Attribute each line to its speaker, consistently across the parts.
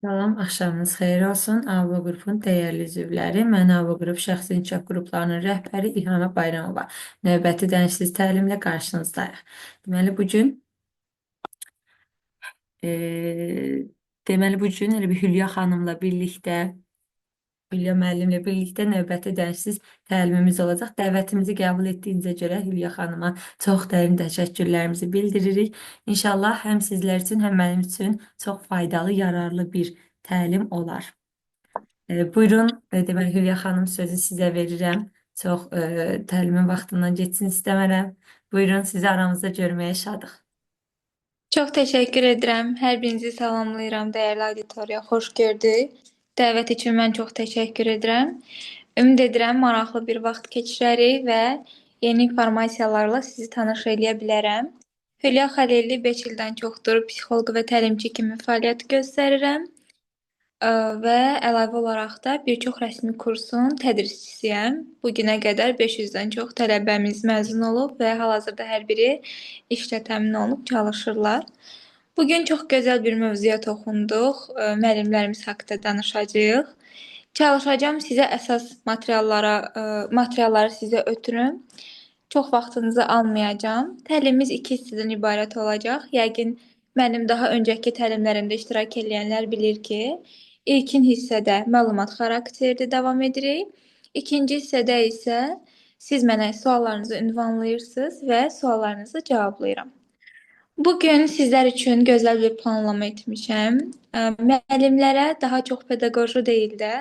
Speaker 1: Salam, axşamınız xeyir olsun. AVO qrupun dəyərli üzvləri, mən AVO qrup şəxsi inkişaf qruplarının rəhbəri İlhamə Bayramova. Növbəti dənişsiz təlimlə qarşınızdayıq. Deməli, e, bu gün elə bir Hülya xanımla birlikdə, Hülya müəllimlə birlikdə növbəti dənişsiz təlimimiz olacaq. Dəvətimizi qəbul etdiyinizə görə Hülya xanıma çox dərin təşəkkürlərimizi bildiririk. İnşallah həm sizlər üçün, həm mənim üçün çox faydalı, yararlı bir təlim olar. Buyurun, deməli Hülya xanım, sözü sizə verirəm. Çox təlimin vaxtından getsin istəmərəm. Buyurun, sizi aramızda görməyə şadıq.
Speaker 2: Çox təşəkkür edirəm. Hər birinizi salamlayıram, dəyərli auditoriya. Xoş gördük. Dəvət üçün mən çox təşəkkür edirəm. Ümid edirəm, maraqlı bir vaxt keçirərik və yeni informasiyalarla sizi tanış eləyə bilərəm. Hülya Xəlilli 5 ildən çoxdur psixoloq və təlimçi kimi fəaliyyət göstərirəm. Və əlavə olaraq da bir çox rəsmi kursun tədrisçisiyəm. Bu günə qədər 500-dən çox tələbəmiz məzun olub və hal-hazırda hər biri işlə təmin olunub çalışırlar. Bugün çox gözəl bir mövzuya toxunduq. Müəllimlərimiz haqqında danışacağıq. Çalışacağam sizə əsas materialları sizə ötürüm. Çox vaxtınızı almayacağam. Təlimimiz iki hissədən ibarət olacaq. Yəqin mənim daha öncəki təlimlərimdə iştirak edənlər bilir ki, ilkin hissədə məlumat xarakterli davam edirik. İkinci hissədə isə siz mənə suallarınızı ünvanlayırsınız və suallarınızı cavablayıram. Bugün sizlər üçün gözəl bir planlama etmişəm. Müəllimlərə daha çox pedaqoji deyil də,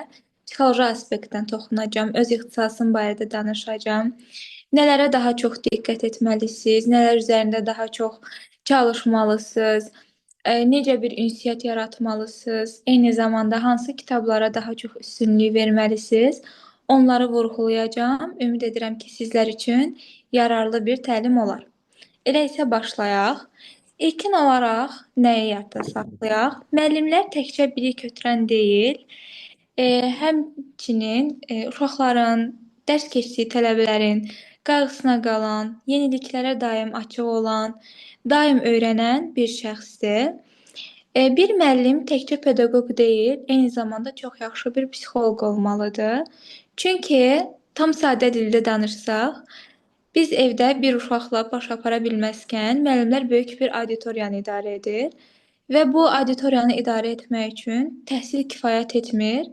Speaker 2: psixoloji aspektdən toxunacağam, öz ixtisasım barədə danışacağam. Nələrə daha çox diqqət etməlisiniz, nələr üzərində daha çox çalışmalısınız, necə bir ünsiyyət yaratmalısınız, eyni zamanda hansı kitablara daha çox üstünlük verməlisiniz, onları vurğulayacağam. Ümid edirəm ki, sizlər üçün yararlı bir təlim olar. Elə isə başlayaq. İlkin olaraq nəyi yadda saxlayaq? Müəllimlər təkcə bilik ötürən deyil, həmçinin uşaqların, dərs keçdiyi tələbələrin qayğısına qalan, yeniliklərə daim açıq olan, daim öyrənən bir şəxsdir. Bir müəllim təkcə pedaqoq deyil, eyni zamanda çox yaxşı bir psixoloq olmalıdır. Çünki tam sadə dildə danışsaq, biz evdə bir uşaqla baş apara bilməzkən, müəllimlər böyük bir auditoriyanı idarə edir və bu auditoriyanı idarə etmək üçün təhsil kifayət etmir.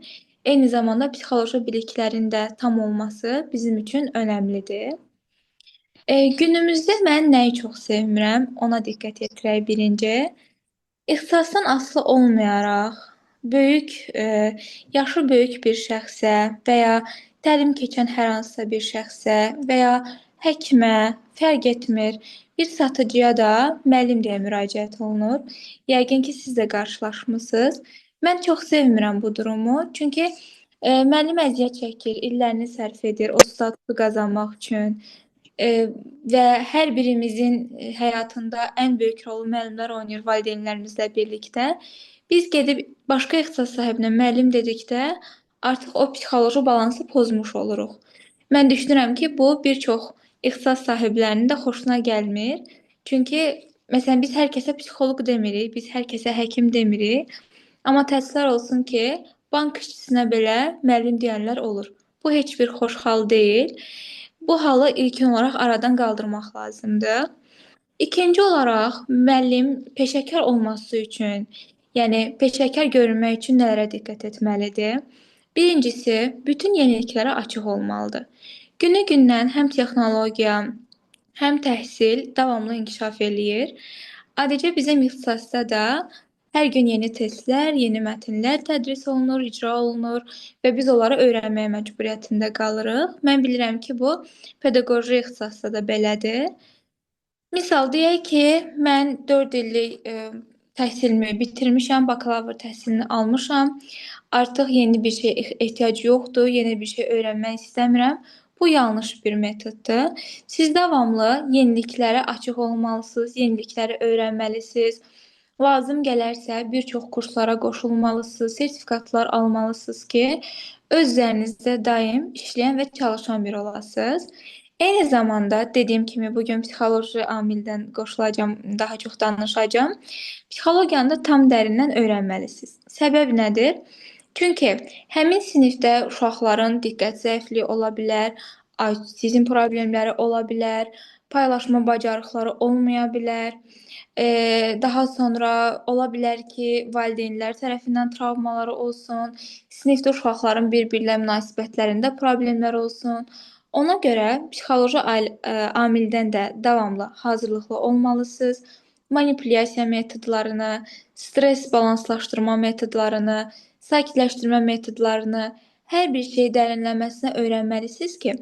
Speaker 2: Eyni zamanda psixoloji biliklərin də tam olması bizim üçün önəmlidir. Günümüzdə mən nəyi çox sevmirəm, ona diqqət yetirək birinci. İxtisasdan asılı olmayaraq, böyük, yaşı böyük bir şəxsə və ya təlim keçən hər hansısa bir şəxsə və ya həkimə, fərq etmir, bir satıcıya da müəllim deyə müraciət olunur. Yəqin ki, siz də qarşılaşmısınız. Mən çox sevmirəm bu durumu, çünki müəllim əziyyət çəkir, illərini sərf edir o statusu qazanmaq üçün. Və hər birimizin həyatında ən böyük rolu müəllimlər oynayır valideynlərimizlə birlikdə. Biz gedib başqa ixtisas sahibinə müəllim dedikdə artıq o psixoloji balansı pozmuş oluruq. Mən düşünürəm ki, bu bir çox ixtisas sahiblərinin də xoşuna gəlmir. Çünki məsələn biz hər kəsə psixoloq demirik, biz hər kəsə həkim demirik. Amma təəssüflər olsun ki, bank işçisinə belə müəllim deyənlər olur. Bu heç bir xoş hal deyil. Bu halı ilkin olaraq aradan qaldırmaq lazımdır. İkinci olaraq müəllim peşəkar olması üçün, yəni peşəkar görünmək üçün nələrə diqqət etməlidir? Birincisi, bütün yeniliklərə açıq olmalıdır. Günü-gündən həm texnologiya, həm təhsil davamlı inkişaf eləyir. Adicə bizim ixtisasda da hər gün yeni testlər, yeni mətnlər tədris olunur, icra olunur və biz onları öyrənməyə məcburiyyətində qalırıq. Mən bilirəm ki, bu pedaqoji ixtisasda da belədir. Misal deyək ki, mən 4 illik təhsilimi bitirmişəm, bakalavr təhsilini almışam. Artıq yeni bir şeyə ehtiyac yoxdur, yeni bir şey öyrənmək istəmirəm. Bu yanlış bir metoddur. Siz davamlı yeniliklərə açıq olmalısınız, yenilikləri öyrənməlisiniz. Lazım gələrsə bir çox kurslara qoşulmalısınız, sertifikatlar almalısınız ki, öz üzərinizdə daim işləyən və çalışan bir olasınız. Eyni zamanda dediyim kimi bugün psixoloji amildən qoşulacağam, daha çox danışacağam. Psixologiyanı da tam dərindən öyrənməlisiniz. Səbəb nədir? Çünki həmin sinifdə uşaqların diqqət zəifliyi ola bilər, autizm problemləri ola bilər, paylaşma bacarıqları olmaya bilər. Daha sonra ola bilər ki, valideynlər tərəfindən travmaları olsun, sinifdə uşaqların bir-birlə münasibətlərində problemlər olsun. Ona görə psixoloji amildən də davamlı hazırlıqlı olmalısınız. Manipulyasiya metodlarını, stres balanslaşdırma metodlarını, sakitləşdirmə metodlarını, hər bir şeyi dərinləməsinə öyrənməlisiniz ki,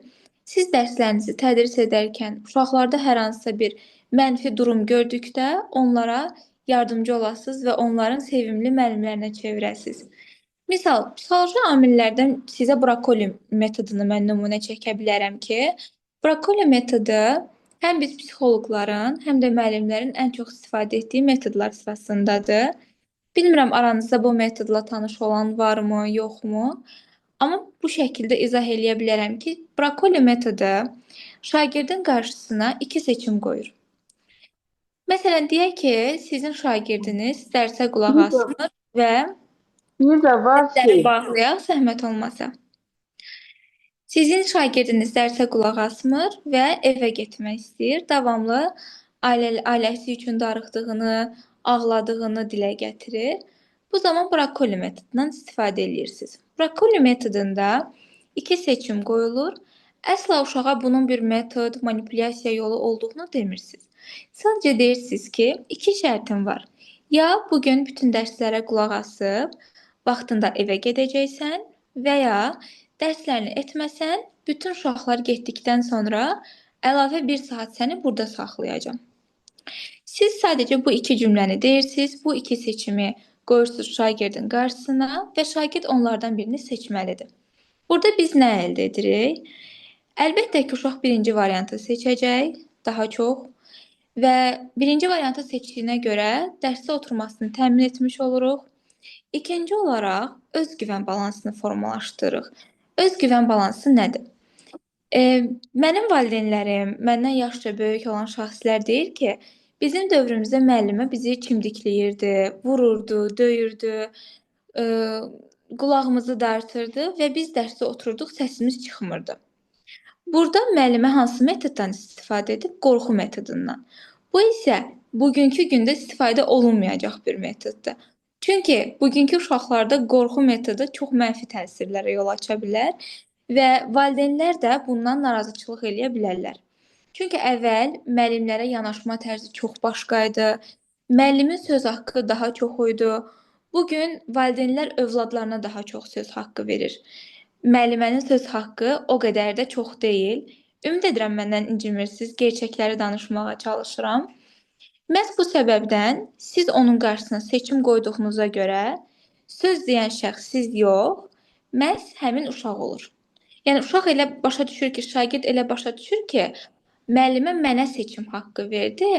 Speaker 2: siz dərslərinizi tədris edərkən uşaqlarda hər hansısa bir mənfi durum gördükdə onlara yardımcı olasınız və onların sevimli müəllimlərinə çevirəsiniz. Misal, psixoloji amillərdən sizə brokoli metodunu mən nümunə çəkə bilərəm ki, brokoli metodu həm biz psixoloqların, həm də müəllimlərin ən çox istifadə etdiyi metodlar sırasındadır. Bilmirəm aranızda bu metodla tanış olan varmı, yoxmu? Amma bu şəkildə izah eləyə bilərəm ki, brokoli metodu şagirdin qarşısına iki seçim qoyur. Məsələn, deyək ki, sizin şagirdiniz dərsə qulaq
Speaker 3: Bir də,
Speaker 2: asmır və
Speaker 3: bir də var
Speaker 2: dərsləri
Speaker 3: şey,
Speaker 2: bağlayaq, zəhmət olmasa. Sizin şagirdiniz dərsə qulaq asmır və evə getmək istəyir. Davamlı ailəsi üçün darıxdığını, ağladığını dilə gətirir. Bu zaman brokoli metodundan istifadə edirsiniz. Brokoli metodunda iki seçim qoyulur. Əsla uşağa bunun bir metod, manipulyasiya yolu olduğunu demirsiniz. Sadəcə deyirsiniz ki, iki şərtim var. Ya bugün bütün dərslərə qulaq asıb vaxtında evə gedəcəksən və ya dərslərini etməsən, bütün uşaqlar getdikdən sonra əlavə bir saat səni burada saxlayacağam. Siz sadəcə bu iki cümləni deyirsiniz, bu iki seçimi qoyursunuz şagirdin qarşısına və şagird onlardan birini seçməlidir. Burada biz nə əldə edirik? Əlbəttə ki, uşaq birinci variantı seçəcək daha çox və birinci variantı seçdiyinə görə dərsdə oturmasını təmin etmiş oluruq. İkinci olaraq özgüvən balansını formalaşdırırıq. Özgüvən balansı nədir? Mənim valideynlərim, məndən yaşca böyük olan şəxslər deyir ki, bizim dövrümüzdə müəllimə bizi çimdikləyirdi, vururdu, döyürdü, e, qulağımızı dartırdı və biz dərsdə otururduq, səsimiz çıxmırdı. Burada müəllimə hansı metoddan istifadə edib? Qorxu metodundan. Bu isə bugünkü gündə istifadə olunmayacaq bir metoddur. Çünki bugünkü uşaqlarda qorxu metodu çox mənfi təsirlərə yol aça bilər və valideynlər də bundan narazıçılıq eləyə bilərlər. Çünki əvvəl müəllimlərə yanaşma tərzi çox başqa idi. Müəllimin söz haqqı daha çox idi. Bugün valideynlər övladlarına daha çox söz haqqı verir. Müəllimənin söz haqqı o qədər də çox deyil. Ümid edirəm məndən incimirsiniz. Gerçəkləri danışmağa çalışıram. Məhz bu səbəbdən siz onun qarşısına seçim qoyduğunuza görə söz deyən şəxs siz yox, məhz həmin uşaq olur. Yəni uşaq elə başa düşür ki, şagird elə başa düşür ki, müəllimə mənə seçim haqqı verdi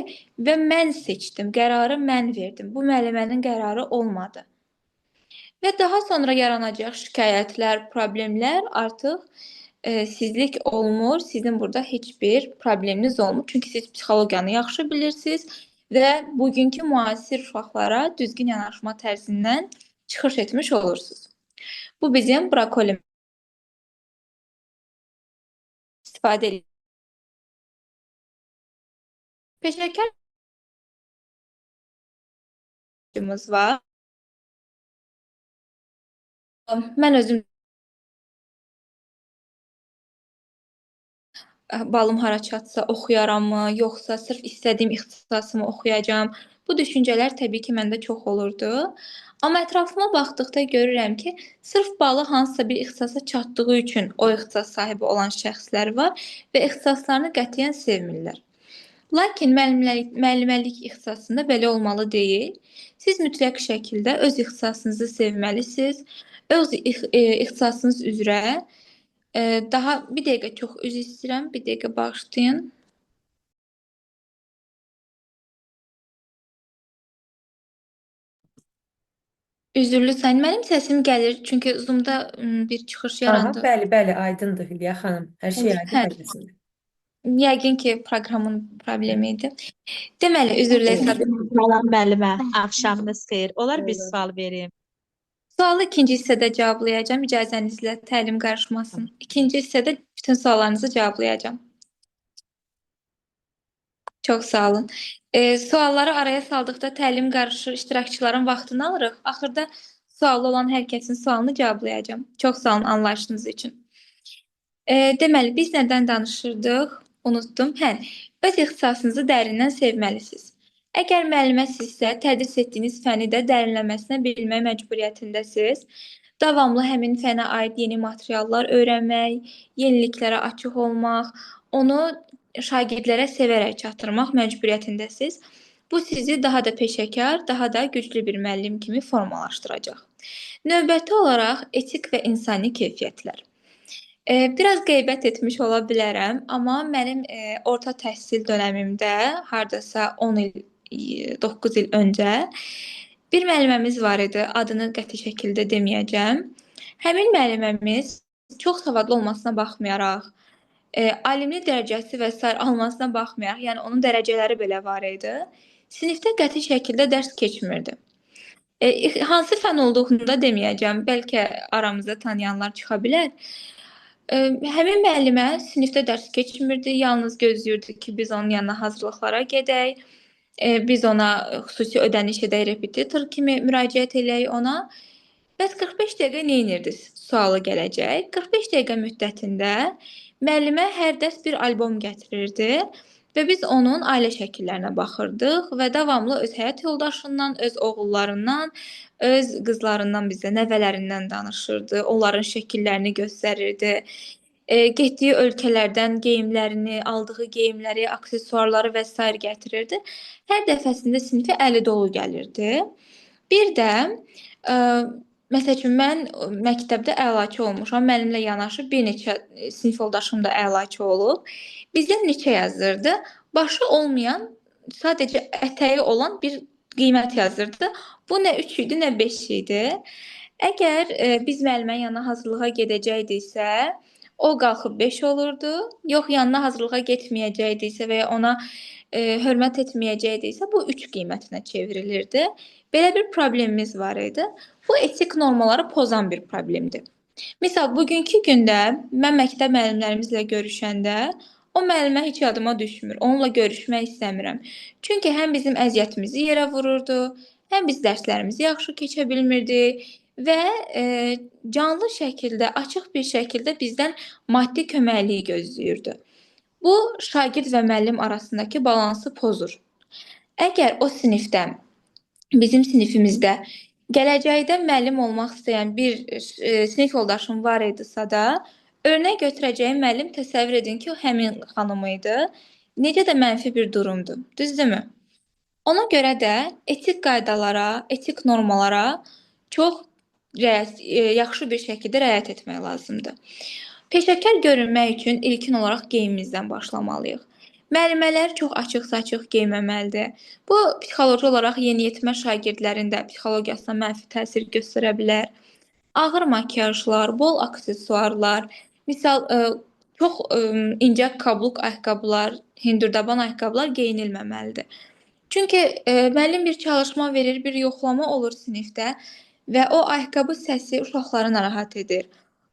Speaker 2: və mən seçdim, qərarı mən verdim. Bu müəllimənin qərarı olmadı. Və daha sonra yaranacaq şikayətlər, problemlər artıq sizlik olmur. Sizin burada heç bir probleminiz olmur. Çünki siz psixologiyanı yaxşı bilirsiniz və bugünkü müasir uşaqlara düzgün yanaşma tərzindən çıxış etmiş olursunuz. Bu bizim brokoli istifadə edirik. Peşəkar var. Mən özüm balım hara çatsa oxuyaramı, yoxsa sırf istədiyim ixtisasımı oxuyacağam. Bu düşüncələr təbii ki, məndə çox olurdu. Amma ətrafıma baxdıqda görürəm ki, sırf balı hansısa bir ixtisasa çatdığı üçün o ixtisas sahibi olan şəxslər var və ixtisaslarını qətiyyən sevmirlər. Lakin müəlliməlik ixtisasında belə olmalı deyil. Siz mütləq şəkildə öz ixtisasınızı sevməlisiniz. Öz ixtisasınız üzrə daha bir dəqiqə çox üzr istəyirəm, bir dəqiqə bağışlayın. Üzrlü sən, mənim səsim gəlir, çünki Zoom-da bir çıxış
Speaker 1: Aha,
Speaker 2: yarandı.
Speaker 1: bəli, bəli, aydındır Hülya xanım. Hər şey aydın
Speaker 2: Hə.
Speaker 1: bəllisində.
Speaker 2: Yəqin ki, proqramın problemi idi. Deməli, üzr diləyirəm.
Speaker 4: Salam müəllimə, axşamınız xeyir. Olar bir sual verim.
Speaker 2: Sualı ikinci hissədə cavablayacağam. İcazənizlə təlim qarışmasın. İkinci hissədə bütün suallarınızı cavablayacağam. Çox sağ olun. Sualları araya saldıqda təlim qarışır, iştirakçıların vaxtını alırıq. Axırda sualı olan hər kəsin sualını cavablayacağam. Çox sağ olun anlayışınız üçün. Deməli, biz nədən danışırdıq? Unutdum. Hə, öz ixtisasınızı dərindən sevməlisiniz. Əgər müəlliməsinizsə, tədris etdiyiniz fəni də dərinləməsinə bilmək məcburiyyətindəsiniz. Davamlı həmin fənə aid yeni materiallar öyrənmək, yeniliklərə açıq olmaq, onu şagirdlərə sevərək çatdırmaq məcburiyyətindəsiniz. Bu sizi daha da peşəkar, daha da güclü bir müəllim kimi formalaşdıracaq. Növbəti olaraq etik və insani keyfiyyətlər. Biraz qeybət etmiş ola bilərəm, amma mənim orta təhsil dönəmimdə, hardasa 10 il, 9 il öncə bir müəlliməmiz var idi. Adını qəti şəkildə deməyəcəm. Həmin müəlliməmiz çox savadlı olmasına baxmayaraq, alimlik dərəcəsi və sair almasına baxmayaraq, yəni onun dərəcələri belə var idi. Sinifdə qəti şəkildə dərs keçmirdi. Hansı fən olduğunu da deməyəcəm. Bəlkə aramızda tanıyanlar çıxa bilər. Həmin müəllimə sinifdə dərs keçmirdi, yalnız gözləyirdi ki, biz onun yanına hazırlıqlara gedək, biz ona xüsusi ödəniş edək, repetitor kimi müraciət eləyək ona. Bəs 45 dəqiqə nə edirdiniz? Sualı gələcək. 45 dəqiqə müddətində müəllimə hər dərs bir albom gətirirdi və biz onun ailə şəkillərinə baxırdıq və davamlı öz həyat yoldaşından, öz oğullarından, öz qızlarından bizə, nəvələrindən danışırdı, onların şəkillərini göstərirdi. Getdiyi ölkələrdən geyimlərini, aldığı geyimləri, aksesuarları və sair gətirirdi. Hər dəfəsində sinifə əli dolu gəlirdi. Bir də məsəl üçün mən məktəbdə əlaçı olmuşam. Mənimlə yanaşı bir neçə sinif yoldaşım da əlaçı olub. Bizdə neçə yazırdı? Başı olmayan, sadəcə ətəyi olan bir qiymət yazırdı. Bu nə 3 idi, nə 5 idi. Əgər biz müəllimənin yanına hazırlığa gedəcəkdiksə, o qalxıb 5 olurdu. Yox, yanına hazırlığa getməyəcəkdiksə və ya ona hörmət etməyəcəkdiksə, bu 3 qiymətinə çevrilirdi. Belə bir problemimiz var idi. Bu etik normaları pozan bir problemdir. Misal, bugünkü gündə mən məktəb müəllimlərimizlə görüşəndə o müəllimə heç yadıma düşmür. Onunla görüşmək istəmirəm. Çünki həm bizim əziyyətimizi yerə vururdu, həm biz dərslərimizi yaxşı keçə bilmirdik və canlı şəkildə, açıq bir şəkildə bizdən maddi köməkliyi gözləyirdi. Bu, şagird və müəllim arasındakı balansı pozur. Əgər o sinifdə, bizim sinifimizdə gələcəkdə müəllim olmaq istəyən bir sinif yoldaşım var idisə də, örnək götürəcəyim müəllim təsəvvür edin ki, o həmin xanım idi. Necə də mənfi bir durumdur, düzdürmü? Ona görə də etik qaydalara, etik normalara çox yaxşı bir şəkildə riayət etmək lazımdır. Peşəkar görünmək üçün ilkin olaraq geyimimizdən başlamalıyıq. Müəllimələr çox açıq-saçıq geyinməməlidir. Bu, psixoloji olaraq yeniyetmə şagirdlərin də psixologiyasına mənfi təsir göstərə bilər. Ağır makiyajlar, bol aksesuarlar, misal çox incə kabluk ayaqqabılar, hündürdaban ayaqqabılar geyinilməməlidir. Çünki müəllim bir çalışma verir, bir yoxlama olur sinifdə və o ayaqqabı səsi uşaqları narahat edir.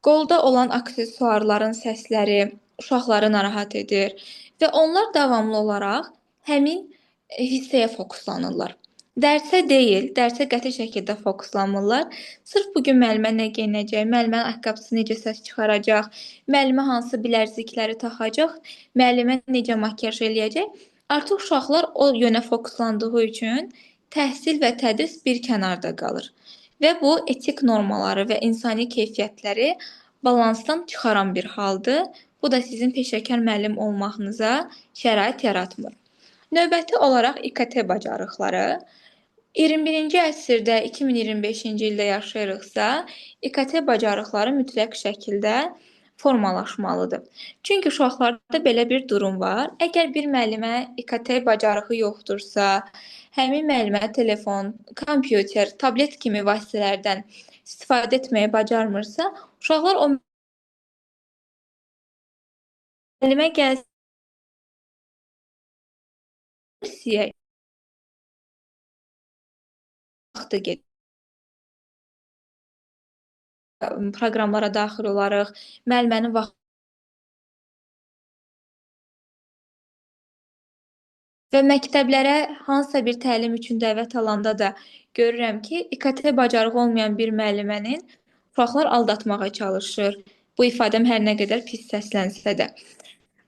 Speaker 2: Qolda olan aksesuarların səsləri uşaqları narahat edir və onlar davamlı olaraq həmin hissəyə fokuslanırlar. Dərsə deyil, dərsə qəti şəkildə fokuslanmırlar. Sırf bugün müəllimə nə geyinəcək, müəllimənin ayaqqabısı necə səs çıxaracaq, müəllimə hansı bilərzikləri taxacaq, müəllimə necə makiyaj eləyəcək. Artıq uşaqlar o yönə fokuslandığı üçün təhsil və tədris bir kənarda qalır. Və bu etik normaları və insani keyfiyyətləri balansdan çıxaran bir haldır. Bu da sizin peşəkar müəllim olmağınıza şərait yaratmır. Növbəti olaraq İKT bacarıqları. 21-ci əsrdə 2025-ci ildə yaşayırıqsa, İKT bacarıqları mütləq şəkildə formalaşmalıdır. Çünki uşaqlarda belə bir durum var. Əgər bir müəllimə İKT bacarığı yoxdursa, həmin müəllimə telefon, kompüter, tablet kimi vasitələrdən istifadə etməyi bacarmırsa, uşaqlar o müəllimə gəlsin Rusiya vaxtı gedir. Proqramlara daxil olarıq. Müəllimənin vaxtı və məktəblərə hansısa bir təlim üçün dəvət alanda da görürəm ki, İKT bacarığı olmayan bir müəllimənin uşaqlar aldatmağa çalışır. Bu ifadəm hər nə qədər pis səslənsə də.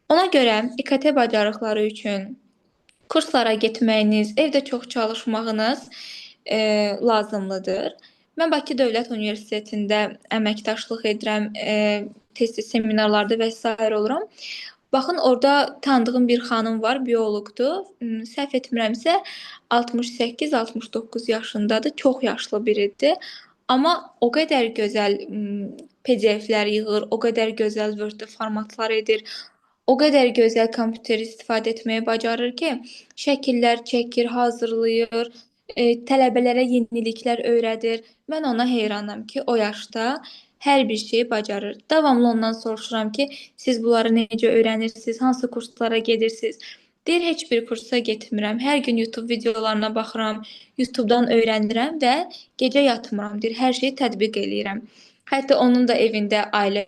Speaker 2: Ona görə İKT bacarıqları üçün kurslara getməyiniz, evdə çox çalışmağınız lazımlıdır. Mən Bakı Dövlət Universitetində əməkdaşlıq edirəm, tez-tez seminarlarda və sair oluram. Baxın, orada tanıdığım bir xanım var, bioloqdur. Səhv etmirəmsə 68-69 yaşındadır, çox yaşlı biridir. Amma o qədər gözəl PDF-lər yığır, o qədər gözəl Word-də formatlar edir, o qədər gözəl kompüter istifadə etməyi bacarır ki, şəkillər çəkir, hazırlayır, tələbələrə yeniliklər öyrədir. Mən ona heyranam ki, o yaşda hər bir şeyi bacarır. Davamlı ondan soruşuram ki, siz bunları necə öyrənirsiniz, hansı kurslara gedirsiniz? Deyir, heç bir kursa getmirəm. Hər gün YouTube videolarına baxıram, YouTube-dan öyrənirəm və gecə yatmıram. Deyir, hər şeyi tətbiq eləyirəm. Hətta onun da evində ailə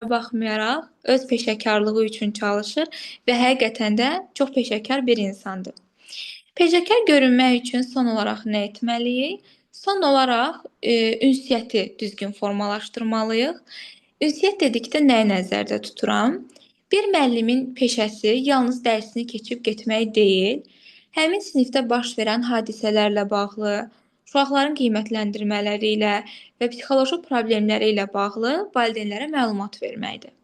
Speaker 2: baxmayaraq öz peşəkarlığı üçün çalışır və həqiqətən də çox peşəkar bir insandır. Peşəkar görünmək üçün son olaraq nə etməliyik? Son olaraq ünsiyyəti düzgün formalaşdırmalıyıq. Ünsiyyət dedikdə nəyi nəzərdə tuturam? Bir müəllimin peşəsi yalnız dərsini keçib getmək deyil, həmin sinifdə baş verən hadisələrlə bağlı, uşaqların qiymətləndirmələri ilə və psixoloji problemləri ilə bağlı valideynlərə məlumat verməkdir.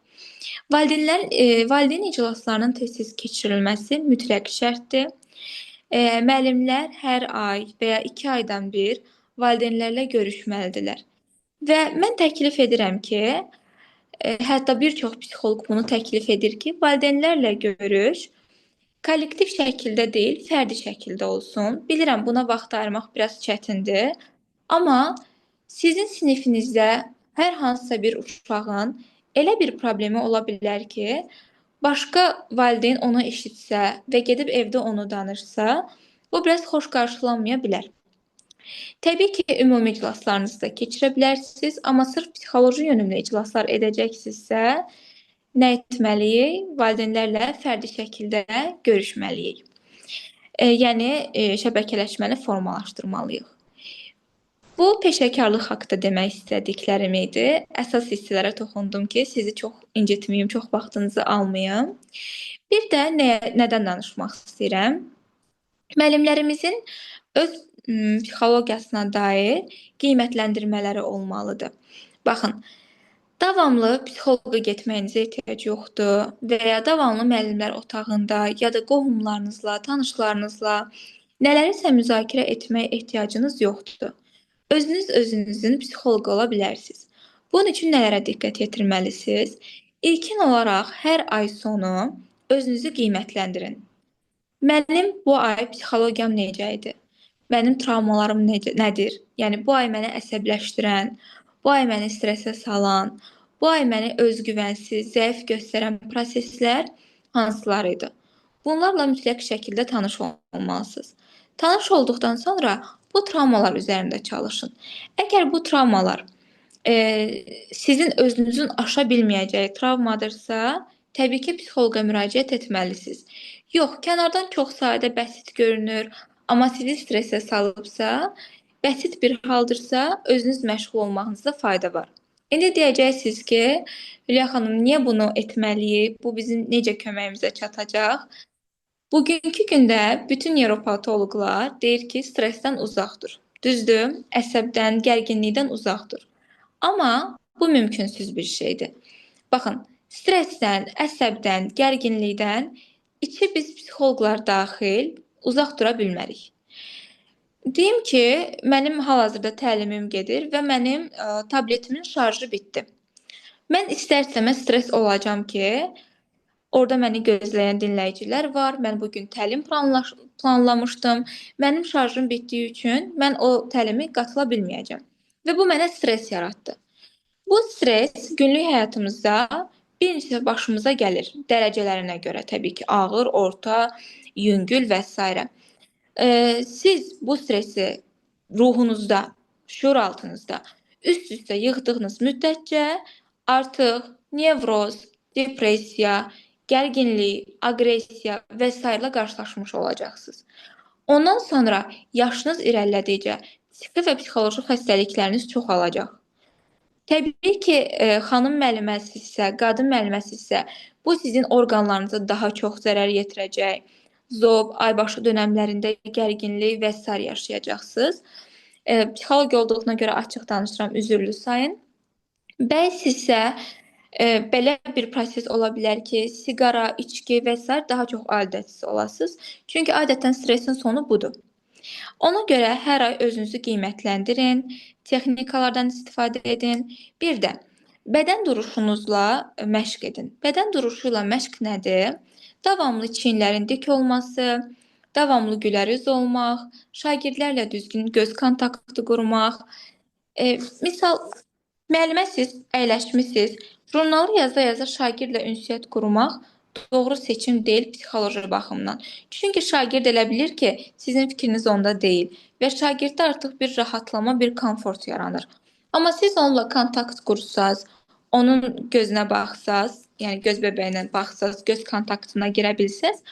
Speaker 2: Valideyn iclaslarının tez-tez keçirilməsi mütləq şərtdir. Müəllimlər hər ay və ya 2 aydan bir valideynlərlə görüşməlidirlər. Və mən təklif edirəm ki, hətta bir çox psixoloq bunu təklif edir ki, valideynlərlə görüş kollektiv şəkildə deyil, fərdi şəkildə olsun. Bilirəm, buna vaxt ayırmaq biraz çətindir. Amma sizin sinifinizdə hər hansısa bir uşağın elə bir problemi ola bilər ki, başqa valideyn onu eşitsə və gedib evdə onu danışsa, bu biraz xoş qarşılanmaya bilər. Təbii ki, ümumi iclaslarınızı da keçirə bilərsiniz, amma sırf psixoloji yönümlü iclaslar edəcəksinizsə, nə etməliyik? Valideynlərlə fərdi şəkildə görüşməliyik. Yəni, şəbəkələşməni formalaşdırmalıyıq. Bu, peşəkarlıq haqda demək istədiklərim idi. Əsas hissələrə toxundum ki, sizi çox incitməyim, çox vaxtınızı almayım. Bir də nədən danışmaq istəyirəm? Müəllimlərimizin öz psixologiyasına dair qiymətləndirmələri olmalıdır. Baxın, davamlı psixoloqa getməyinizə ehtiyac yoxdur və ya davamlı müəllimlər otağında ya da qohumlarınızla, tanışlarınızla nələrisə müzakirə etməyə ehtiyacınız yoxdur. Özünüz özünüzün psixoloqu ola bilərsiniz. Bunun üçün nələrə diqqət yetirməlisiniz? İlkin olaraq hər ay sonu özünüzü qiymətləndirin. Mənim bu ay psixologiyam necə idi? Mənim travmalarım nədir? Yəni bu ay məni əsəbləşdirən, bu ay məni stressə salan, bu ay məni özgüvənsiz, zəif göstərən proseslər hansılar idi? Bunlarla mütləq şəkildə tanış olmalısınız. Tanış olduqdan sonra bu travmalar üzərində çalışın. Əgər bu travmalar sizin özünüzün aşa bilməyəcəyi travmadırsa, təbii ki, psixoloqa müraciət etməlisiniz. Yox, kənardan çox sadə, bəsit görünür, amma sizi stressə salıbsa, bəsit bir haldırsa, özünüz məşğul olmağınızda fayda var. İndi deyəcəksiniz ki, Hülya xanım, niyə bunu etməliyik? Bu bizim necə köməyimizə çatacaq? Bugünkü gündə bütün nevropatoloqlar deyir ki, stressdən uzaq dur. Düzdür, əsəbdən, gərginlikdən uzaq dur. Amma bu mümkünsüz bir şeydir. Baxın, stressdən, əsəbdən, gərginlikdən içi biz psixoloqlar daxil uzaq dura bilmərik. Deyim ki, mənim hal-hazırda təlimim gedir və mənim tabletimin şarjı bitdi. Mən istər-istəməz stres olacağam ki, orada məni gözləyən dinləyicilər var. Mən bugün təlim planlamışdım. Mənim şarjım bitdiyi üçün mən o təlimi qatıla bilməyəcəm. Və bu mənə stres yaratdı. Bu stres günlük həyatımızda Bir neçə başımıza gəlir. Dərəcələrinə görə təbii ki, ağır, orta, yüngül və s. Siz bu stresi ruhunuzda, şüuraltınızda üst-üstə yığdığınız müddətcə artıq nevroz, depressiya, gərginlik, aqressiya və s. ilə qarşılaşmış olacaqsınız. Ondan sonra yaşınız irəlilədikcə psixi və psixoloji xəstəlikləriniz çoxalacaq. Təbii ki, xanım müəlliməsinizsə, qadın müəlliməsinizsə, bu sizin orqanlarınıza daha çox zərər yetirəcək. Zob, aybaşı dönəmlərində gərginlik və s. yaşayacaqsınız. Psixoloq olduğuna görə açıq danışıram, üzürlü sayın. Bəs isə belə bir proses ola bilər ki, siqara, içki və s. daha çox aludəçisi olasınız. Çünki adətən stresin sonu budur. Ona görə hər ay özünüzü qiymətləndirin, texnikalardan istifadə edin. Bir də bədən duruşunuzla məşq edin. Bədən duruşu ilə məşq nədir? Davamlı çiyinlərin dik olması, davamlı gülərüz olmaq, şagirdlərlə düzgün göz kontaktı qurmaq. Misal, müəllimə siz əyləşmisiniz, jurnalı yaza-yaza şagirdlə ünsiyyət qurmaq doğru seçim deyil psixoloji baxımdan. Çünki şagird elə bilir ki, sizin fikriniz onda deyil və şagirddə artıq bir rahatlama, bir komfort yaranır. Amma siz onunla kontakt qursaz, onun gözünə baxsaz, yəni göz bəbəyinə baxsaz, göz kontaktına girə bilsəz,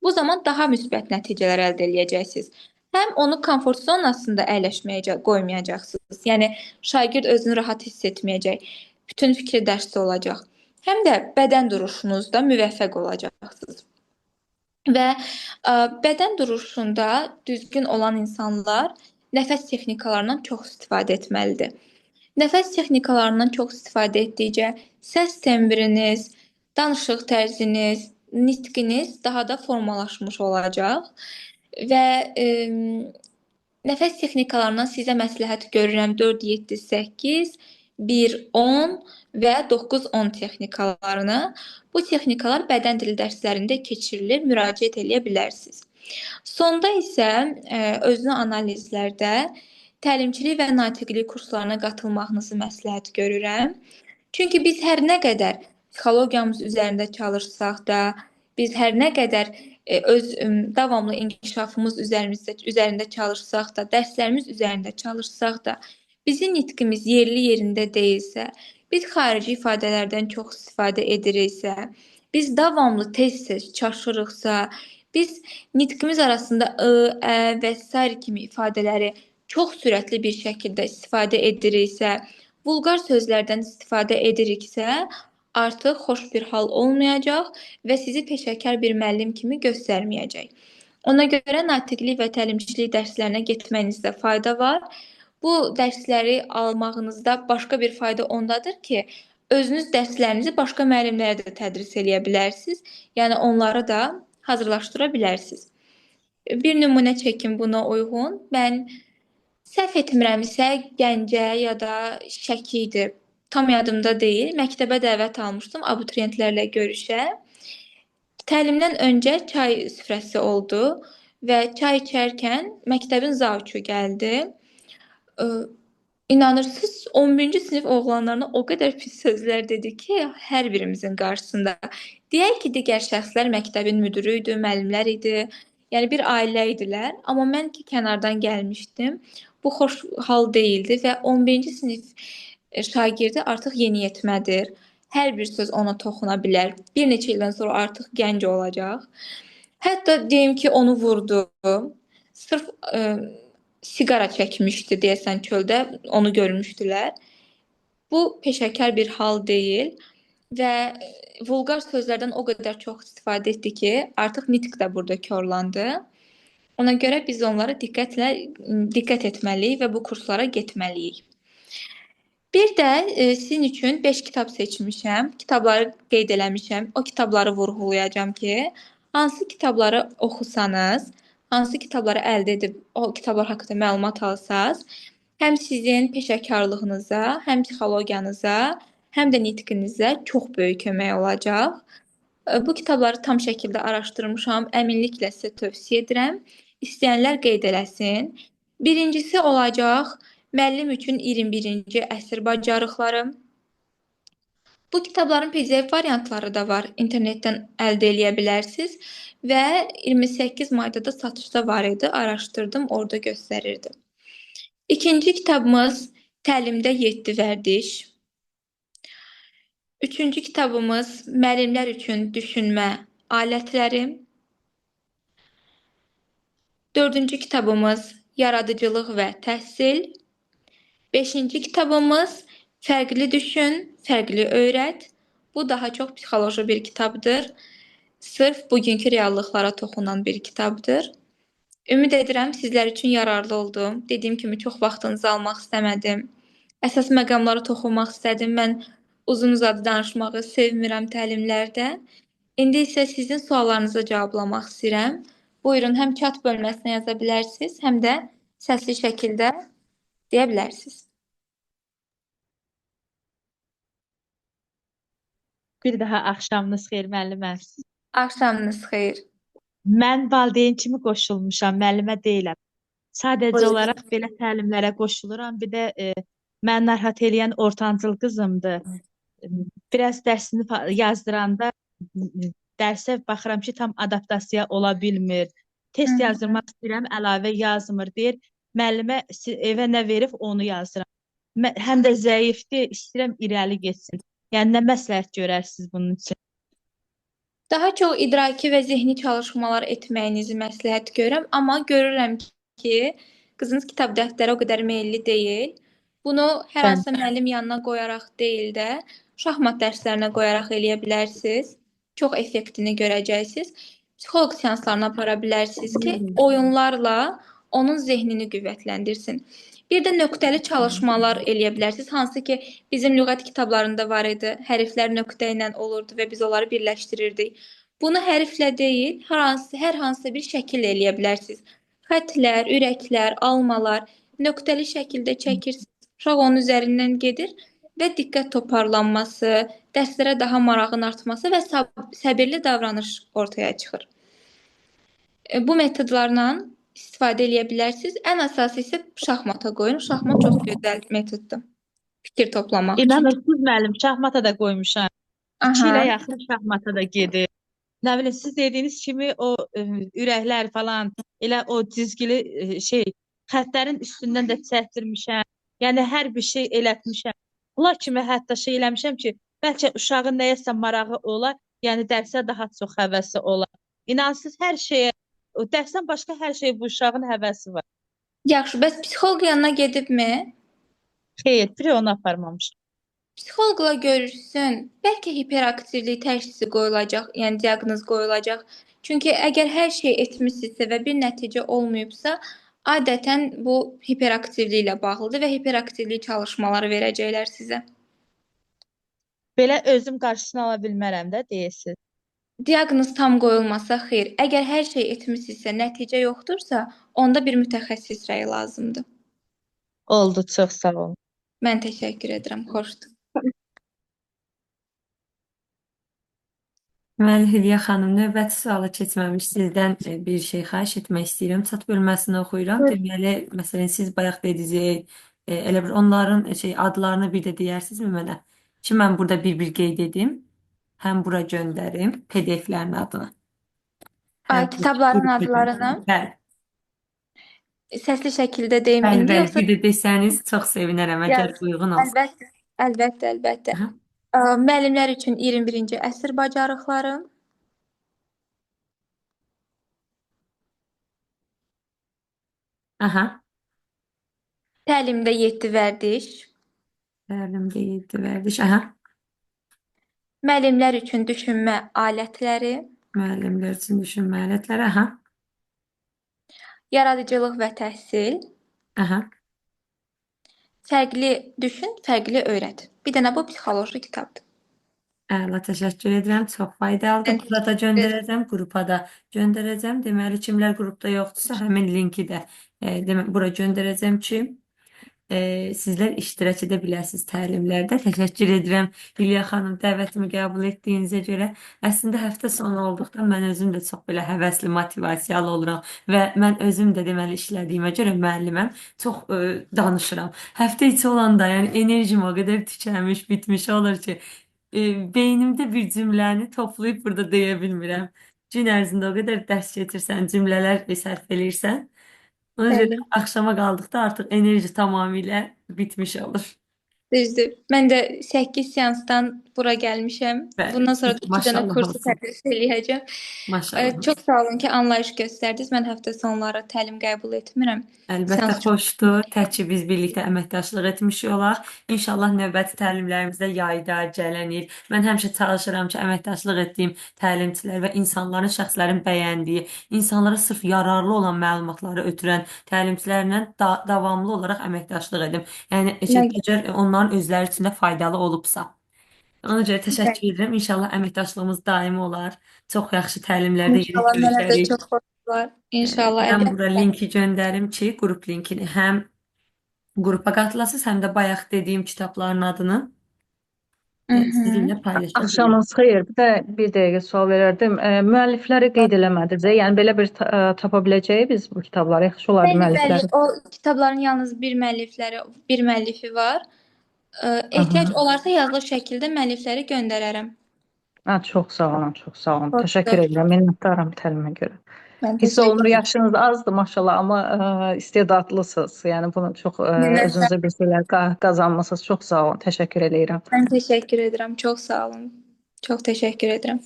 Speaker 2: bu zaman daha müsbət nəticələr əldə eləyəcəksiniz. Həm onu komfort zonasında əyləşməyə qoymayacaqsınız. Yəni şagird özünü rahat hiss etməyəcək. Bütün fikri dərsdə olacaq. Həm də bədən duruşunuzda müvəffəq olacaqsınız. Və bədən duruşunda düzgün olan insanlar nəfəs texnikalarından çox istifadə etməlidir. Nəfəs texnikalarından çox istifadə etdikcə səs tembriniz, danışıq tərziniz, nitqiniz daha da formalaşmış olacaq və nəfəs texnikalarından sizə məsləhət görürəm 4, 7, 8, 1, 10 və 9, 10 texnikalarını. Bu texnikalar bədən dili dərslərində keçirilir, müraciət eləyə bilərsiniz. Sonda isə özünü analizlərdə təlimçilik və natiqlik kurslarına qatılmağınızı məsləhət görürəm. Çünki biz hər nə qədər psixologiyamız üzərində çalışsaq da, biz hər nə qədər öz davamlı inkişafımız üzərində çalışsaq da, dərslərimiz üzərində çalışsaq da, bizim nitqimiz yerli yerində deyilsə, biz xarici ifadələrdən çox istifadə ediriksə, biz davamlı tez-tez çaşırıqsa, biz nitqimiz arasında ı, ə və sair kimi ifadələri çox sürətli bir şəkildə istifadə ediriksə, vulqar sözlərdən istifadə ediriksə, artıq xoş bir hal olmayacaq və sizi peşəkar bir müəllim kimi göstərməyəcək. Ona görə natiqlik və təlimçilik dərslərinə getməyinizdə fayda var. Bu dərsləri almağınızda başqa bir fayda ondadır ki, özünüz dərslərinizi başqa müəllimlərə də tədris eləyə bilərsiniz. Yəni onları da hazırlaşdıra bilərsiniz. Bir nümunə çəkim buna uyğun. Mən səhv etmirəmsə Gəncə ya da Şəki idi. Tam yadımda deyil. Məktəbə dəvət almışdım abituriyentlərlə görüşə. Təlimdən öncə çay süfrəsi oldu və çay içərkən məktəbin zavuçu gəldi. İnanırsınız, 11-ci sinif oğlanlarına o qədər pis sözlər dedi ki, hər birimizin qarşısında. Deyək ki, digər şəxslər məktəbin müdiri idi, müəllimlər idi. Yəni bir ailə idilər. Amma mən ki kənardan gəlmişdim. Bu xoş hal deyildi və 11-ci sinif şagirdi artıq yeniyetmədir. Hər bir söz ona toxuna bilər. Bir neçə ildən sonra artıq gənc olacaq. Hətta deyim ki, onu vurdu. Sırf siqara çəkmişdi deyəsən çöldə, onu görmüşdülər. Bu peşəkar bir hal deyil və vulqar sözlərdən o qədər çox istifadə etdi ki, artıq nitq də burada korlandı. Ona görə biz onlara diqqət etməliyik və bu kurslara getməliyik. Bir də sizin üçün 5 kitab seçmişəm. Kitabları qeyd eləmişəm. O kitabları vurğulayacağam ki, hansı kitabları oxusanız, hansı kitabları əldə edib o kitablar haqqında məlumat alsaz, həm sizin peşəkarlığınıza, həm psixologiyanıza, həm də nitqinizə çox böyük kömək olacaq. Bu kitabları tam şəkildə araşdırmışam. Əminliklə sizə tövsiyə edirəm. İstəyənlər qeyd eləsin. Birincisi olacaq Müəllim üçün 21-ci əsr bacarıqları. Bu kitabların PDF variantları da var. İnternetdən əldə eləyə bilərsiniz və 28 mayda da satışda var idi. Araşdırdım, orada göstərirdi. İkinci kitabımız Təlimdə 7 vərdiş. Üçüncü kitabımız Müəllimlər üçün düşünmə alətləri. Dördüncü kitabımız Yaradıcılıq və təhsil. Beşinci kitabımız Fərqli düşün, fərqli öyrət. Bu daha çox psixoloji bir kitabdır. Sırf bugünkü reallıqlara toxunan bir kitabdır. Ümid edirəm sizlər üçün yararlı oldu. Dediyim kimi çox vaxtınızı almaq istəmədim. Əsas məqamlara toxunmaq istədim. Mən uzun-uzadı danışmağı sevmirəm təlimlərdə. İndi isə sizin suallarınıza cavablamaq istəyirəm. Buyurun, həm chat bölməsinə yaza bilərsiniz, həm də səsli şəkildə deyə bilərsiniz.
Speaker 4: Bir daha axşamınız xeyir müəllimə.
Speaker 2: Axşamınız xeyir.
Speaker 4: Mən valideyn kimi qoşulmuşam, müəllimə deyiləm. Sadəcə
Speaker 2: Buyurun.
Speaker 4: olaraq belə təlimlərə qoşuluram. Bir də məni narahat eləyən ortancıl qızımdır. Biraz dərsini yazdıranda dərsə baxıram ki, tam adaptasiya ola bilmir. Test yazdırmaq istəyirəm, əlavə yazmır. Deyir, müəllimə evə nə verib onu yazıram. Həm də zəifdir, istəyirəm irəli getsin. Yəni nə məsləhət görərsiniz bunun üçün?
Speaker 2: Daha çox idraki və zehni çalışmalar etməyinizi məsləhət görürəm, amma görürəm ki, qızınız kitab dəftərə o qədər meyilli deyil. Bunu hər hansısa müəllim yanına qoyaraq deyil də, şahmat dərslərinə qoyaraq eləyə bilərsiniz. Çox effektini görəcəksiniz. Psixoloq seanslarına apara bilərsiniz ki, oyunlarla onun zehnini qüvvətləndirsin. Bir də nöqtəli çalışmalar eləyə bilərsiniz. Hansı ki, bizim lüğət kitablarında var idi. Hərflər nöqtə ilə olurdu və biz onları birləşdirirdik. Bunu hərflə deyil, hər hansı bir şəkillə eləyə bilərsiniz. Xətlər, ürəklər, almalar nöqtəli şəkildə çəkirsiniz. Uşaq onun üzərindən gedir və diqqət toparlanması, dərslərə daha marağın artması və səbirli davranış ortaya çıxır. Bu metodlarla istifadə eləyə bilərsiniz. Ən əsası isə şahmata qoyun. Şahmat çox gözəl metoddur. Fikir toplamaq üçün.
Speaker 4: İnanırsınız müəllim, şahmata da qoymuşam. 2 ilə yaxın şahmata da gedir. Nə bilim, siz dediyiniz kimi o ürəklər falan, elə o cizgili şey, xəttlərin üstündən də çəkdirmişəm. Yəni hər bir şey elətmişəm. Bunlar kimi hətta şey eləmişəm ki, bəlkə uşağın nəyəsə marağı olar, yəni dərsə daha çox həvəsi olar. İnansız hər şeyə, o dərsdən başqa hər şeyə bu uşağın həvəsi var.
Speaker 2: Yaxşı, bəs psixoloq yanına gedibmi?
Speaker 4: Xeyr, bir onu aparmamışam.
Speaker 2: Psixoloqla görüşsün. Bəlkə hiperaktivlik təşhisi qoyulacaq, yəni diaqnoz qoyulacaq. Çünki əgər hər şey etmisinizsə və bir nəticə olmayıbsa, adətən bu hiperaktivliklə bağlıdır və hiperaktivlik çalışmaları verəcəklər sizə.
Speaker 4: Belə özüm qarşısını ala bilmərəm də deyirsiz.
Speaker 2: Diaqnoz tam qoyulmasa xeyr. Əgər hər şey etmisinizsə, nəticə yoxdursa, onda bir mütəxəssis rəyi lazımdır.
Speaker 4: Oldu, çox sağ olun.
Speaker 2: Mən təşəkkür edirəm. Xoşdur.
Speaker 1: Deməli, Hülya xanım, növbəti suala keçməmiş sizdən bir şey xahiş etmək istəyirəm. Chat bölməsini oxuyuram. Deməli, məsələn, siz bayaq dediniz, elə bir onların şey adlarını bir də deyərsinizmi mənə? Ki mən burada bir-bir qeyd edim. Həm bura göndərim PDF-lərin adını. Həm
Speaker 2: Kitabların adlarını
Speaker 1: Bəli.
Speaker 2: səsli şəkildə deyim
Speaker 1: Bəli,
Speaker 2: indi
Speaker 1: bəli.
Speaker 2: yoxsa
Speaker 1: Bir də desəniz çox sevinərəm əgər uyğun olsa.
Speaker 2: Əlbəttə, əlbəttə, əlbəttə.
Speaker 1: Aha.
Speaker 2: Müəllimlər üçün 21-ci əsr bacarıqları.
Speaker 1: Aha.
Speaker 2: Təlimdə 7 vərdiş.
Speaker 1: Təlimdə 7 vərdiş. Aha.
Speaker 2: Müəllimlər üçün düşünmə alətləri.
Speaker 1: Müəllimlər üçün düşünmə alətləri. Aha.
Speaker 2: Yaradıcılıq və təhsil.
Speaker 1: Aha.
Speaker 2: Fərqli düşün, fərqli öyrət. Bir dənə bu psixoloji kitabdır.
Speaker 1: Əla, təşəkkür edirəm. Çox faydalıdır.
Speaker 2: Mən
Speaker 1: Bura da göndərəcəm, qrupa da göndərəcəm. Deməli, kimlər qrupda yoxdursa, həmin linki də demək, bura göndərəcəm ki, sizlər iştirak edə biləsiniz təlimlərdə. Təşəkkür edirəm Hülya xanım dəvətimi qəbul etdiyinizə görə. Əslində həftə sonu olduqda mən özüm də çox belə həvəsli, motivasiyalı oluram və mən özüm də deməli işlədiyimə görə müəlliməm, çox danışıram. Həftə içi olanda, yəni enerjim o qədər tükənmiş, bitmiş olur ki, Beynimdə bir cümləni toplayıb burada deyə bilmirəm. Gün ərzində o qədər dərs keçirsən, cümlələr sərf eləyirsən. Ona görə
Speaker 2: Bəli.
Speaker 1: axşama qaldıqda artıq enerji tamamilə bitmiş olur.
Speaker 2: Düzdür. Mən də 8 seansdan bura gəlmişəm.
Speaker 1: Bəli.
Speaker 2: Bundan sonra da 2 dənə
Speaker 1: Maşallah
Speaker 2: kursu
Speaker 1: olsun.
Speaker 2: tədris eləyəcəm.
Speaker 1: Maşallah
Speaker 2: Çox sağ olun ki, anlayış göstərdiniz. Mən həftə sonları təlim qəbul etmirəm.
Speaker 1: Əlbəttə
Speaker 2: Seans çox
Speaker 1: xoşdur. Tək ki biz birlikdə əməkdaşlıq etmiş olaq. İnşallah növbəti təlimlərimizdə yayda, gələn il. Mən həmişə çalışıram ki, əməkdaşlıq etdiyim təlimçilər və insanların, şəxslərin bəyəndiyi, insanlara sırf yararlı olan məlumatları ötürən təlimçilərlə davamlı olaraq əməkdaşlıq edim. Yəni
Speaker 2: Nə
Speaker 1: əgər onların özləri üçün də faydalı olubsa. Ona görə təşəkkür edirəm. İnşallah əməkdaşlığımız daimi olar. Çox yaxşı təlimlərdə yenə
Speaker 2: İnşallah mənə də
Speaker 1: görüşərik.
Speaker 2: çox xoş olar. İnşallah,
Speaker 1: Mən bura
Speaker 2: əlbəttə.
Speaker 1: linki göndərim ki, qrup linkini həm qrupa qatılasınız, həm də bayaq dediyim kitabların adını sizinlə paylaşa bilərəm.
Speaker 5: Axşamınız xeyir. Bir də bir dəqiqə sual verərdim. Müəllifləri qeyd eləmədiniz. Yəni belə bir tapa biləcəyik biz bu kitabları. Yaxşı olardı
Speaker 2: Bəli, bəli.
Speaker 5: müəllifləri.
Speaker 2: O kitabların yalnız bir müəllifləri, bir müəllifi var. Ehtiyac olarsa yazılı şəkildə müəllifləri göndərərəm.
Speaker 5: Ha, çox sağ olun, çox sağ olun.
Speaker 2: Xoşdur.
Speaker 5: Təşəkkür edirəm. Minnətdaram təlimə görə.
Speaker 2: Mən
Speaker 5: Hiss olunur
Speaker 2: təşəkkür
Speaker 5: yaşınız azdır maşallah, amma istedadlısınız. Yəni bunu çox özünüzə bir şeylər qazanmısınız. Çox sağ olun. Təşəkkür eləyirəm.
Speaker 2: Mən təşəkkür edirəm. Çox sağ olun. Çox təşəkkür edirəm.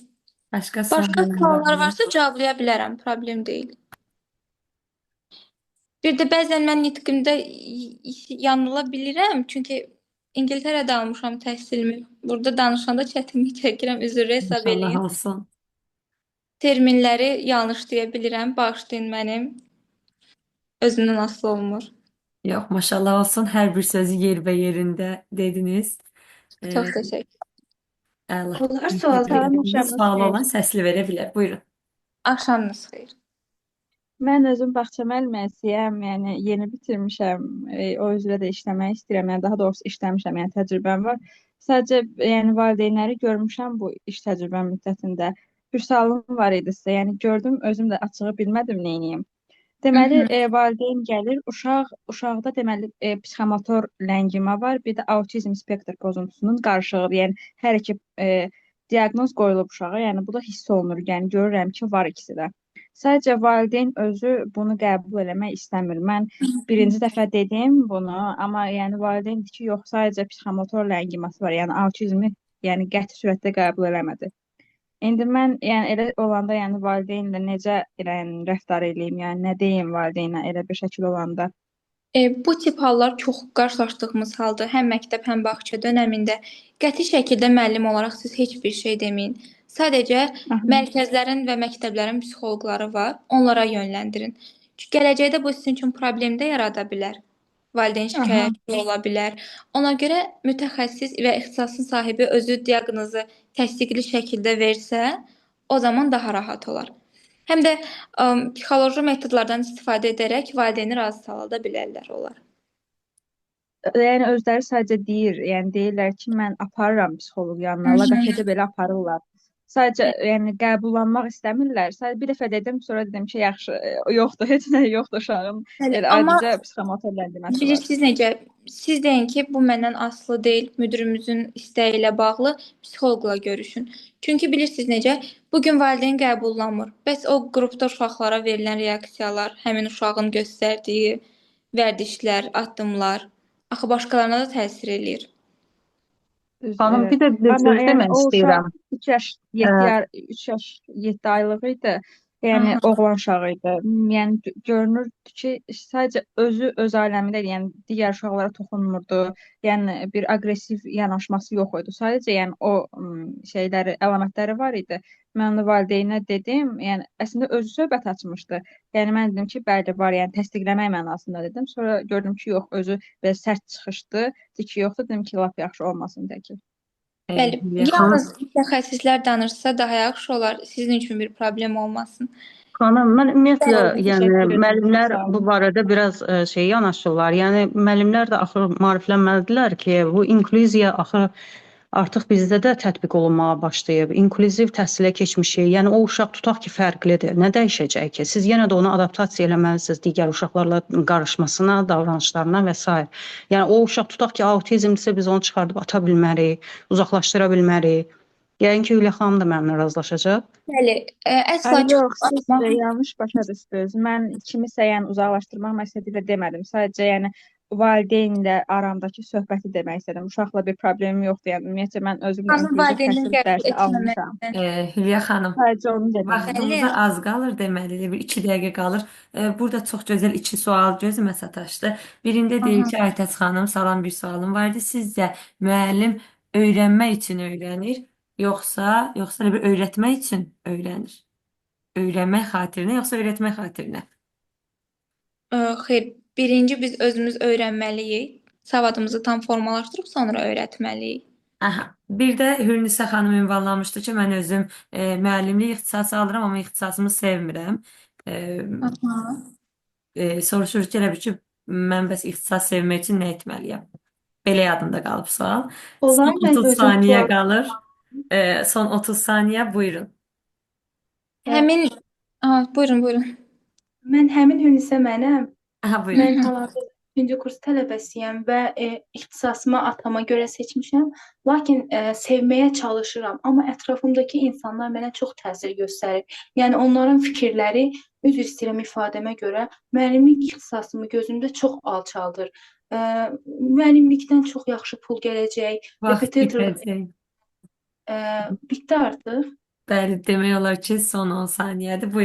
Speaker 1: Başqa
Speaker 2: Başqa
Speaker 1: suallar
Speaker 2: suallar
Speaker 1: varmı?
Speaker 2: varsa cevablaya bilərəm. Problem deyil. Bir də bəzən mən nitqimdə yanıla bilirəm. Çünki İngiltərədə almışam təhsilimi. Burada danışanda çətinlik çəkirəm. Üzr hesab
Speaker 1: İnşallah
Speaker 2: eləyin.
Speaker 1: olsun.
Speaker 2: Terminləri yanlış deyə bilirəm. Bağışlayın mənim. Özümdən asılı olmur.
Speaker 1: Yox, maşallah olsun. Hər bir sözü yer və yerində dediniz.
Speaker 2: Çox təşəkkür.
Speaker 1: Əla.
Speaker 2: Olar sual
Speaker 1: Təşəkkür
Speaker 2: verim.
Speaker 1: edirəm.
Speaker 3: Axşamınız
Speaker 1: Sualı
Speaker 3: xeyir.
Speaker 1: olan səsli verə bilər. Buyurun.
Speaker 2: Axşamınız xeyir.
Speaker 3: Mən özüm bağça müəlliməsiyəm, yəni yeni bitirmişəm, o üzrə də işləmək istəyirəm, yəni daha doğrusu işləmişəm, yəni təcrübəm var. Sadəcə yəni valideynləri görmüşəm bu iş təcrübəm müddətində. Bir sualım var idi sizə, yəni gördüm, özüm də açığı bilmədim neyniyim. Deməli, valideyn gəlir, uşaqda deməli psixomotor ləngimə var, bir də autizm spektr pozuntusunun qarışığıdır. Yəni hər iki diaqnoz qoyulub uşağa, yəni bu da hiss olunur, yəni görürəm ki, var ikisi də. Sadəcə valideyn özü bunu qəbul eləmək istəmir. Mən birinci dəfə dedim bunu, amma yəni valideyn dedi ki, yox, sadəcə psixomotor ləngiməsi var, yəni autizmi yəni qəti surətdə qəbul eləmədi. İndi mən yəni elə olanda yəni valideynlə necə yəni rəftar eləyim, yəni nə deyim valideynə elə bir şəkil olanda?
Speaker 2: Bu tip hallar çox qarşılaşdığımız haldır. Həm məktəb, həm bağça dönəmində qəti şəkildə müəllim olaraq siz heç bir şey deməyin. Sadəcə mərkəzlərin və məktəblərin psixoloqları var, onlara yönləndirin. Çünki gələcəkdə bu sizin üçün problem də yarada bilər. Valideyn şikayətçi ola bilər. Ona görə mütəxəssis və ixtisasın sahibi özü diaqnozu təsdiqli şəkildə versə, o zaman daha rahat olar. Həm də psixoloji metodlardan istifadə edərək valideyni razı sala da bilərlər onlar.
Speaker 3: Yəni özləri sadəcə deyir, yəni deyirlər ki, mən aparıram psixoloq yanına, loqopedə belə aparırlar. Sadəcə yəni qəbullanmaq istəmirlər. Sadəcə bir dəfə dedim, sonra dedim ki, yaxşı, yoxdur, heç nə yoxdur uşağın.
Speaker 2: Bəli,
Speaker 3: Elə
Speaker 2: amma
Speaker 3: adicə psixomotor ləngiməsi var.
Speaker 2: bilirsiniz necə? Siz deyin ki, bu məndən asılı deyil, müdürümüzün istəyi ilə bağlı psixoloqla görüşün. Çünki bilirsiniz necə? Bu gün valideyn qəbullanmır. Bəs o qrupda uşaqlara verilən reaksiyalar, həmin uşağın göstərdiyi vərdişlər, addımlar, axı başqalarına da təsir eləyir.
Speaker 3: Düzdür,
Speaker 5: Xanım,
Speaker 3: evet.
Speaker 5: bir də bir
Speaker 3: Amma
Speaker 5: söz
Speaker 3: yəni
Speaker 5: demək
Speaker 3: o uşaq
Speaker 5: istəyirəm.
Speaker 3: 3 yaş 7 3 yaş 7 aylıq idi. Yəni oğlan uşağı idi. Yəni görünürdü ki, sadəcə özü öz aləmində idi. Yəni digər uşaqlara toxunmurdu. Yəni bir aqressiv yanaşması yox idi. Sadəcə yəni o şeyləri, əlamətləri var idi. Mən onu valideynə dedim. Yəni əslində özü söhbət açmışdı. Yəni mən dedim ki, bəli var, yəni təsdiqləmək mənasında dedim. Sonra gördüm ki, yox, özü belə sərt çıxışdı. Dedi ki, yoxdur, dedim ki, lap yaxşı olmasın de ki.
Speaker 2: Bəli, yalnız mütəxəssislər danışsa daha yaxşı olar. Sizin üçün bir problem olmasın.
Speaker 5: Xanım, mən ümumiyyətlə,
Speaker 3: Bəli,
Speaker 5: yəni
Speaker 3: təşəkkür edirəm,
Speaker 5: müəllimlər
Speaker 3: sağ olun.
Speaker 5: bu barədə biraz şey yanaşırlar. Yəni müəllimlər də axı maariflənməlidirlər ki, bu inklüziya axı Artıq bizdə də tətbiq olunmağa başlayıb. İnklüziv təhsilə keçmişik. Yəni o uşaq tutaq ki, fərqlidir. Nə dəyişəcək ki? Siz yenə də onu adaptasiya eləməlisiniz digər uşaqlarla qarışmasına, davranışlarına və sair. Yəni o uşaq tutaq ki, autizmdirsə biz onu çıxardıb ata bilmərik, uzaqlaşdıra bilmərik. Yəqin ki, Hülya xanım da mənimlə razılaşacaq.
Speaker 2: Bəli, əsla
Speaker 3: Ay, yox,
Speaker 2: çıxarıb
Speaker 3: siz
Speaker 2: atmaq
Speaker 3: yanlış başa düşdünüz. Mən kimisə yəni uzaqlaşdırmaq məqsədi ilə demədim. Sadəcə yəni valideynlə aramdakı söhbəti demək istədim. Uşaqla bir problemim yoxdur. Yəni ümumiyyətcə mən özüm də
Speaker 2: Xanım
Speaker 3: inklüziv
Speaker 2: valideyninin
Speaker 3: təhsil
Speaker 2: qəbul
Speaker 3: dərsi almışam.
Speaker 2: etməməsi.
Speaker 1: Hülya xanım,
Speaker 3: Sadəcə onu dedim.
Speaker 1: vaxtımıza
Speaker 2: Bəli.
Speaker 1: az qalır deməli, elə bir 2 dəqiqə qalır. Burada çox gözəl iki sual gözümə sataşdı. Birində deyir
Speaker 2: Aha.
Speaker 1: ki, Aytəç xanım, salam, bir sualım vardı. Sizcə müəllim öyrənmək üçün öyrənir, yoxsa elə bir öyrətmək üçün öyrənir? Öyrənmək xatirinə, yoxsa öyrətmək xatirinə?
Speaker 2: Xeyr, birinci biz özümüz öyrənməliyik. Savadımızı tam formalaşdırıb sonra öyrətməliyik.
Speaker 1: Aha. Bir də Hürnisə xanım ünvanlamışdı ki, mən özüm müəllimlik ixtisası alıram, amma ixtisasımı sevmirəm. E,
Speaker 2: Aha.
Speaker 1: Soruşur ki, elə bil ki, mən bəs ixtisas sevmək üçün nə etməliyəm? Belə yadımda qalıb sual.
Speaker 6: Olar,
Speaker 1: Son
Speaker 6: mən
Speaker 1: 30
Speaker 6: özüm
Speaker 1: saniyə
Speaker 6: sual
Speaker 1: qalır. Son 30 saniyə, buyurun.
Speaker 2: Həmin Aha, buyurun, buyurun.
Speaker 6: Mən həmin Hünsə mənəm.
Speaker 1: Aha, buyurun.
Speaker 6: Mən hal-hazırda 3-cü kurs tələbəsiyəm və ixtisasımı atama görə seçmişəm. Lakin sevməyə çalışıram, amma ətrafımdakı insanlar mənə çox təsir göstərir. Yəni onların fikirləri, üzr istəyirəm ifadəmə görə, müəllimlik ixtisasımı gözümdə çox alçaldır. Müəllimlikdən çox yaxşı pul gələcək,
Speaker 1: Vaxt
Speaker 6: repetitor
Speaker 1: bitəcək.
Speaker 6: Bitdi artıq.
Speaker 1: Bəli, demək olar ki, son 10 saniyədir. Buyurun.